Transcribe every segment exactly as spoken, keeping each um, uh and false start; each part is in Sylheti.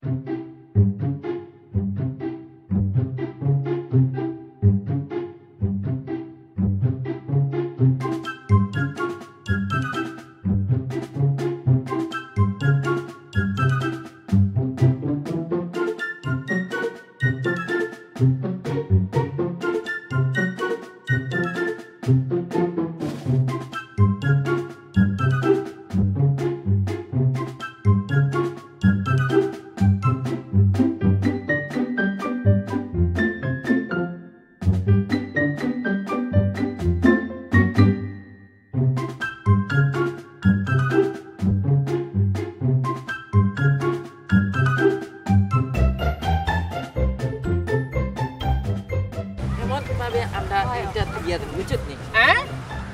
এমন ভাবে আমরা এটা বিয়া দেব, বুঝছত নি? হ্যাঁ?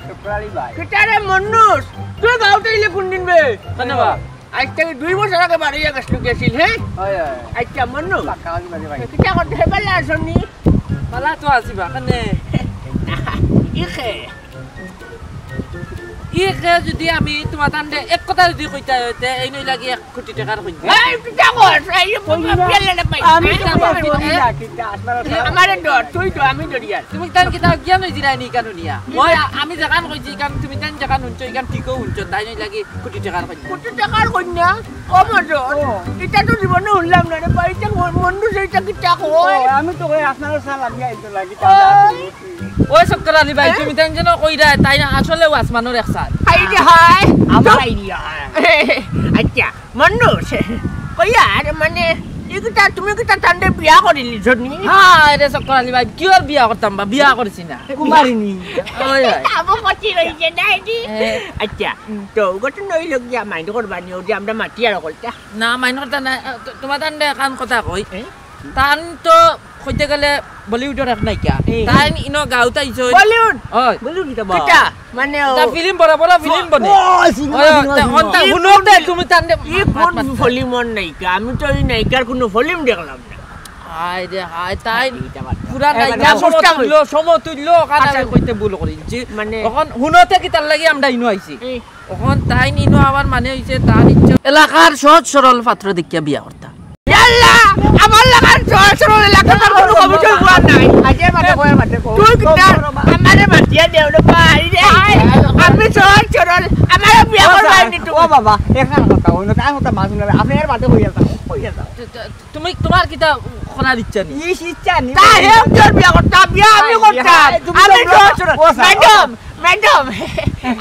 শুক্কুর আলী ভাই। কিতারে মন্নুস, তুই গাউত আইলে কোন দিন বে? কেনে বা? আইজ থাকি দুই বছর আগে বারইয়া গেছলু, গেছিল, হ্যাঁ? হয়, হয়। আচ্ছা, মন্নু। পাক্কা আলী ভাই। কিতা করতে হে, ভালা আছনি? ভালা তো আছি বা, কেনে? না, ইখে। ইখে যদি আমি তুমার তানরে এক কথা যদি কইতায় অইতে, এইন অইলাগি এক কোটি টেকার কইন্যা। এই, কিতা কস? এই, বিয়া লেনা পাই। আমি তো হ্যাঁ? কই না, কিতা আসলে আমারে ধর, তুই তো, আমি ধরি আর। তুমি তান কিতা জ্ঞান অইছিল নি ইখান হুনিয়া? ওই, আ-, আমি যেখান কইছি, ইখান তুমি তান যেখান হুনছো, ইখান ঠিকউ হুনছো, তাইন অইলাগি কোটি টেকার কইন্যা। কোটি টেকার কইন্যা? ও মদন, ও। ইটা তো জীবনে হুনলাম না রে ভাই, ইটা মন-, মন্নুস ইটা কিতা কয়? ও, আমি তো কই আপনারে সালাম দিয়া আইতো লাগি, ওই। ওই শুক্কুর আলী ভাই, হ্যাঁ? তুমি তাইন যেন কইরায়, তাইন আসলেউ আসমানর এক চাঁদ। হায় রে হায়। আমার তো idea। আচ্ছা, মন্নুস, কইয়ার মানে, ই কিতা, তুমি কিতা তানরে বিয়া করিলিছো নি? হায় রে শুক্কুর আলী ভাই, কিওর বিয়া করতাম বা, বিয়া করছি না। কুমারিনী। ওই, ওই। আবু কচি রইছে না এটি? হ্যাঁ। আচ্ছা, তো ঘটনা অইলো গিয়া mind করবা নি, অউ যে আমরা মাতিয়ার অকলতা। না, mind করতা না, তো-, তুমার তানরে এখান কথা কই। হ্যাঁ? তান তো কইতে গেলে বলিউডর এক নায়িকা। এই। তাইন ইনো গাউত আইছইন। বলিউড? অয়। বলিউড কিতা বা? কিতা? মানে ও তা ফিল্ম বড় বড় ফিল্ম বনে। ও, সিনেমা, অয়, সিনেমা, তা সিনেমা। অন্তা ই হুনো তে কোন তুমি তানরে ই মাত কোন মাত। ফিল্মর নায়িকা? আমি তো ই নায়িকার কুনু ফিল্ম দেখলাম না। হায় রে হায়, তাইন ইটা মাত। পুরা এ, নায়িকা মানে সমতুল্য, সমতুল্য, অখান আচ্ছা। আমি কইতে ভুল করি। জি, মানে অখন হুনো তে কিতার লাগি আমরা ইনো আইছি। এই। অখন তাইন ইনো আমার মানে অইছে তার ইচ্ছা। এলাকার সহজ সরল পাত্র দেখিয়া বিয়া করতা। ইয়াল্লা, আমার লাখান সহজ সরল এলাকার কুনু কমিশন বুয়া নাই। আজে মাতে কয় মাতে কো। তুই কিতা আমারে মাতিয়া দেও রে ভাই রে। আমি সহজ সরল, আমারে বিয়া করবায় নি তুমি। ও বাবা, এখান কথা অইলো, তার কথা মাছ না, আপনি এর মাতে কইয়া যাও, কইয়া যাও। তু-, তু-, তুমি, তুমার কিতা করার ইচ্ছা নি? ই ইচ্ছা নি। তা হে তোর বিয়া করতা, বিয়া আমি হায়, করতাম। হায়, তুমি আমি তো সহজ সরল। ও স্যার, ম্যাডাম, ম্যাডাম,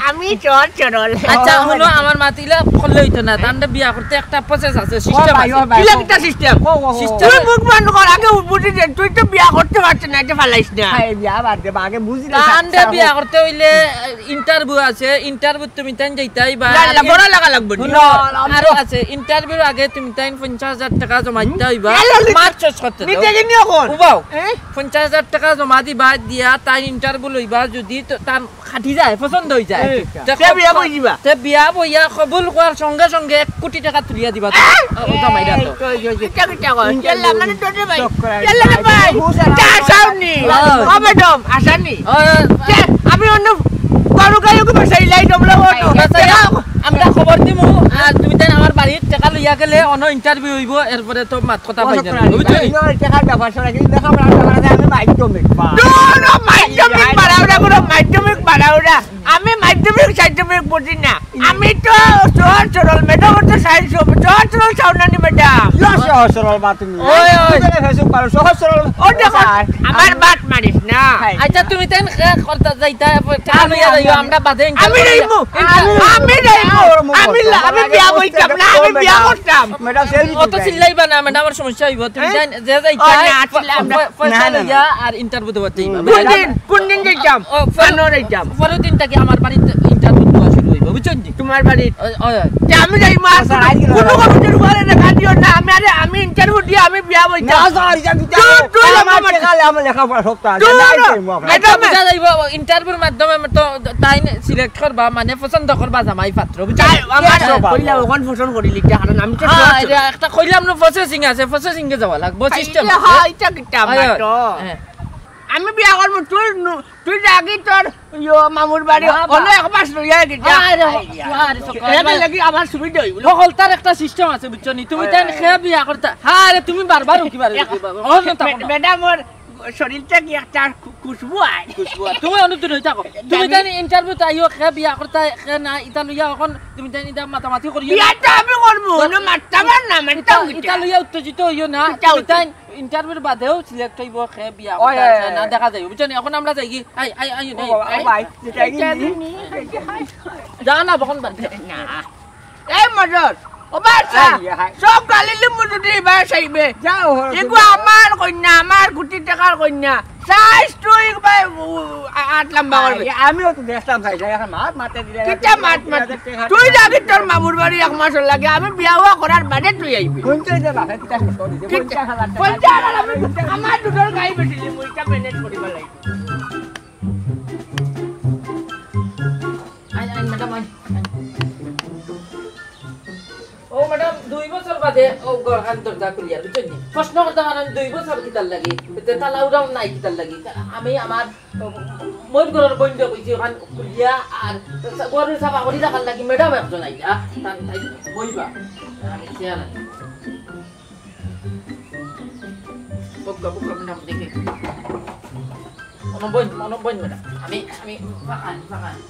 আমি সহজ সরল। আচ্ছা, ও, হুনো, মানে আমার মাতিলা করলে অইতো না। তানরে বিয়া করতে একটা process আছে, ও system ভাই, আছে। ও ভাই, কিলা ও। কিতা system? ও, ও, ও। System তুই মুখ বন্ধ কর, আগে বুঝি দে, তুই তো বিয়া করতে পারছ না, এটা ফালাইস না। হ্যাঁ, বিয়া বাদ দে, আগে বুঝি দে, তানরে স্যার, বিয়া করতে অইলে, আহ, interview আছে, interview তুমি তাইন যাইতাই বা না, না, বড় লাগা লাগবো নি। হুনো, আরো আছে, interview আগে তুমি তাইন পঞ্চাশ হাজার টেকা জমা দিতা অইবা। মাত শেষ করতে দাও। নিতে গিনি অখন? উবাও। এ? পঞ্চাশ হাজার টেকা জমা দিবা, দিয়া তাইন interview লইবা, যদি তো তান খাটি যায়, পছন্দ অই যায়। এ, তে তে বিয়া বই দিবা? তে বিয়া বইয়া কবুল করার সঙ্গে সঙ্গে এক কোটি টেকা তুলিয়া দিবা। এ? ও, ও জামাইরা তো। এই, এই, এই, কিতা কিতা কয়? ইয়াল্লা, মানে তোরে ভাই। চক্কর আর ইয়াল্লা রে ভাই। ভাই। চা চাও নি? ও। ও ম্যাডাম, আসা নি? ও, তে আমি অন্য গরু গাইও কি বসাই লাই ডবলা অটো। বাসায় আমরা খবর দিমু, আর তুমি তাইন আমার বাড়িত টেকা লইয়া গেলে অন্য interview অইবো, এরপরে তো মাত কথা ও পাই না, চক্কর আর বুঝছো নি? ভাই, টেকার ব্যাপার স্যাপার কিন্তু দেখা আমরা, আমরা, আমরা, আমি মাধ্যমিক পাস। No, no, মাধ্যমিক বাড়াওরা, কোনো মাধ্যমিক বাড়াওরা। আমি মাধ্যমিক সাধ্যমিক বুঝি না। আমি তো সহজ সরল, ম্যাডাম তো সায়েন্স, সহজ সরল সাউনানি ম্যাডাম। ইয়া, সহজ সরল বা তুমি। ওই, ওই। তুমি কেনে Facebook পারো? সহজ সরল। ও দেখো, স্যার, আমার আমি বাত মারিস না। হাই। আচ্ছা, তুমি তাইন খে-, করতা যাইতা, টেকা আমি, লইয়া আমি, যাইও, আমি। আমরা বাদে আমি interview যাইমু। আমি, আমি যাইমু। আমি, আমি বিয়া বইতাম না, আমি বিয়া করতাম। ম্যাডাম, selfie অত তুলবেন। চিল্লাইবা না, ম্যাডাম, আমার সমস্যা অইবো। তুমি হ্যাঁ? তাইন যে যাইতা, ও, না, চিল্লাম না। পয়-, পয়সা না, না, না। লইয়া আর interview দেওয়ার যাইবা। কোন দিন? কোন দিন যাইতাম? ও, পর-, আনোয়ার যাইতাম। পরের দিন থাকি আমার বাড়িত interview দেওয়া শুরু অইবো, বুঝছো নি? তোমার বাড়িত? ওই, ওই, ওই। তে আমি যাইমু, আর ও, স্যার, আইজ কোনো গেল। কমিটির উপরে লেখা দিও না, আমি আরে, আমি interview দিয়া আমি বিয়া বইতাম। না, স্যার, এটা দিতে তুই, হবে। তুই আমার আমার টেকা, আমার লেখাপড়া সব তো আছে। তুই না, না, যাইমু আমরা। ম্যাডাম, বুঝা যাইবো, interview-র মাধ্যমে তো তাইন select করবা, মানে পছন্দ করবা জামাই পাত্র, বুঝছো? তাই, আমার কে সব কইলা, পাবো? ওখান পছন্দ করিলি, কারণ আমি তো হ্যাঁ, সহজ এটা একটা কইলাম না, processing আছে, processing-এ যাওয়া লাগবো, system আছে। হ্যাঁ, এটা কিতা আয়, মাতো? হ্যাঁ। আমি বিয়া করমু, তুই নু-, তুই যাগি তোর ইয়ো মামুর বাড়ি, না, বা- অনো এক মাস রইয়া গেছে। আরে, আরে, সকাল এর লাগি আমার সুবিধা অইবো। হকলতার একটা system আছে, বুঝছো নি? তুমি তাইন খে বিয়া করতা। আরে, তুমি বারবার উকি বারে এক- উকি বারে। অনো মে-, থাকো না। ম্যাডাম, ওর শরীরটা কি একটা খু-, খুশবু আয়? খুশবু আয়। তুমি অনু দূর অই থাকো। তুমি জানি। তাইন interview ত আইও, খে বিয়া করতা, খে না, ইতা লইয়া অখন তুমি তাইন ইতা মাতামাতি করিও না। বিয়া তো আমি করমু, অনো মাততাম আর না, মাততাম ইতা, কিতা? ইতা লইয়া উত্তেজিত অইও না। কিতা তুমি উত্তেজিত? তাইন interview র বাদেও select অইবো, খে বিয়া ওই, করতা, ওই, খে ওই, না, ওই। দেখা যাইবো, বুঝছো নি? অখন আমরা যাইগি। আই, আই, আই, ও, ও, আই। ভাই, এটা কি নি? যা না, বখন বাদ দে। না। এই মদন, ও বাচ্চা, আই, হাই। সব গালি লিমু দুটি ভাই চাইবে। যাও, হো, এগু তুমি আমার কইন্যা, আমার কোটি টাকার কইন্যা। Size তুই ভাই, উ, আ-, আট লম্বা করবে। আই, আমিও তো দেখতাম চাই, যাই, এখন মাত মাতে দিলে কিতা মাত মাত? তুই যাবি তোর মামুর বাড়ি এক মাসর লাগি, আমি বিয়া হওয়া করার বাদে তুই আইবি। হুনতে যে বাপে কিতা সুস্থ দিছে, কিতা? পঞ্চাশ হাজার টাকা। পঞ্চাশ হাজার আমি আমার দুটোর গাই বেচিলি, মুইটা manage করিবার লাগি। আই, আই, ম্যাডাম, আই, আই। ও ম্যাডাম, দুই বছর বাদে ও ঘরখান দরজা খুলিয়া, বুঝছইন নি? প্রশ্ন করতে পারেন, দুই বছর কিতার লাগি? এতে তালা উড়াও নাই কিতার লাগি? আমি আমার মইর ঘরর বইনরে কইছি, ওখান খুলিয়া আর ঘরর সাফা করি রাখার লাগি ম্যাডাম একজন আইলা, তান তাই বইবা। আমি চেয়ার আনি। বক্কা, বক্কা, ম্যাডাম, দেখি। মনো বইন, মনো বইন, ম্যাডাম। আমি, আমি ফাঁকা আনি, ফাঁকা আনি।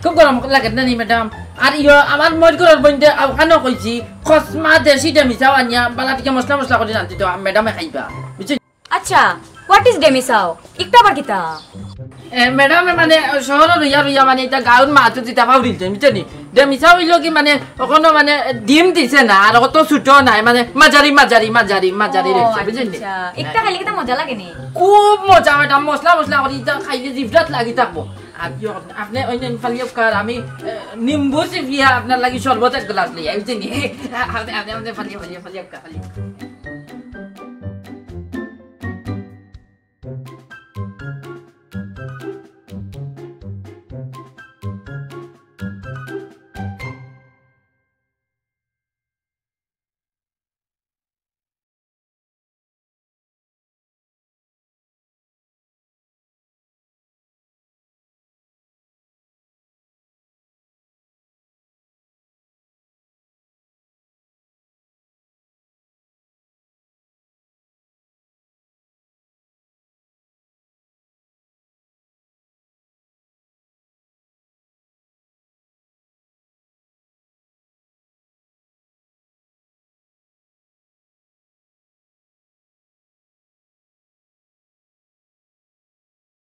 খুব গরম লাগে না নি, ম্যাডাম? আর ইয়ো, আমার মইর ঘরর বইনরে ওখানও কইছি, খসমা দেশি ডেমিচাও আনিয়া, বালা টিকে মশলা মশলা করি রান্ধিত, ম্যাডামে খাইবা। বুঝছো? আচ্ছা, what is ডেমিচাও? ইকটা আবার কিতা? এ, ম্যাডাম, এ, মানে, শহরো রইয়া রইয়া, মানে, ইতা গাঁওর মাত দিতা পাউরিল, বুঝছো নি? ডেমিচাও অইলো কি, মানে, অখনো, মানে, ডিম দিছে না, আর অত ছোট নাই, মানে, মাঝারি, মাঝারি, মাঝারি, মাঝারি ও, রইছে, বুঝছো নি? আচ্ছা। ইকটা খাইলে কিতা মজা লাগে নি? খুব মজা, ম্যাডাম, মশলা, মশলা করি, ইতা খাইলে জিভরাত লাগি থাকবো। আর কি, আপনে ওই নেন, ফালিয়ে খার, আমি, এ, নিম্বু চিপিয়া আপনার লাগি শরবত এক গ্লাস লইয়া, বুঝছো নি? আপনে, আপনে, আপনে ফালিয়ে, ফালিয়ে, ফালিয়ে খার, ফালিয়ে।